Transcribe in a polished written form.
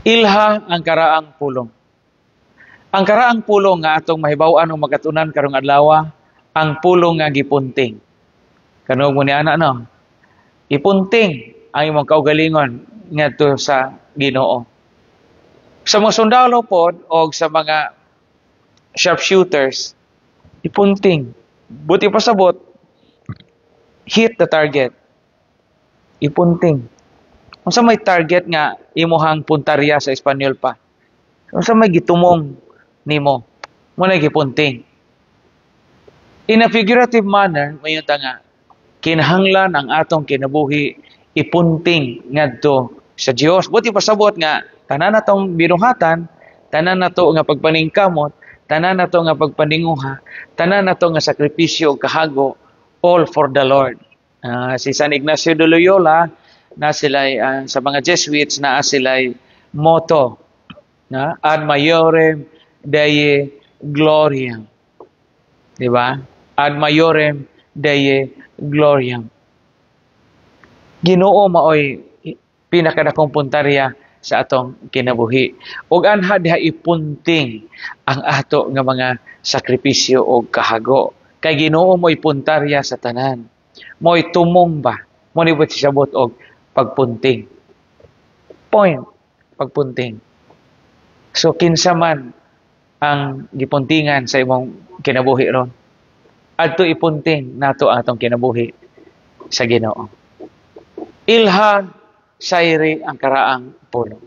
Ilha ang karaang pulong. Ang karaang pulong nga atong mahibaw-an o makatunan karong adlaw, ang pulong nga gipunting. Kanog mo ni ana, no? Ipunting ang imong kaugalingon ngadto sa Ginoo. Sa mga sundalo pod o sa mga sharpshooters, ipunting. Buot ipasabot, hit the target. Ipunting. Unsa may target nga imuhang puntarya sa Espanyol pa? Unsa may gitumong nimo? Mao na gipunting. In a figurative manner, mayon ta nga kinahanglan ang atong kinabuhi ipunting ngadto sa Dios. Buot ipasabot nga tanan natong binuhatan, tanan nato nga pagpaningkamot, tanan nato nga pagpaninguha, tanan nato nga sakripisyo ug kahago, all for the Lord. Si San Ignacio de Loyola na sila, sa mga Jesuits, naa sila motto na "Ad maiorem Dei gloriam." Di ba? "Ad maiorem Dei gloriam." Ginoo maoy pinakadakong puntarya sa atong kinabuhi. Ug anha diha ipunting ang ato nga mga sakripisyo og kahago. Kay Ginoo mo'y puntarya sa tanan. Mo'y tumong ba? Mao ni sabot og pagpunting. Point, pagpunting. So kinsa man ang gipuntingan sa imong kinabuhi ron, adto ipunting nato atong kinabuhi sa Ginoo. Ilha sayri ang karaang pulong.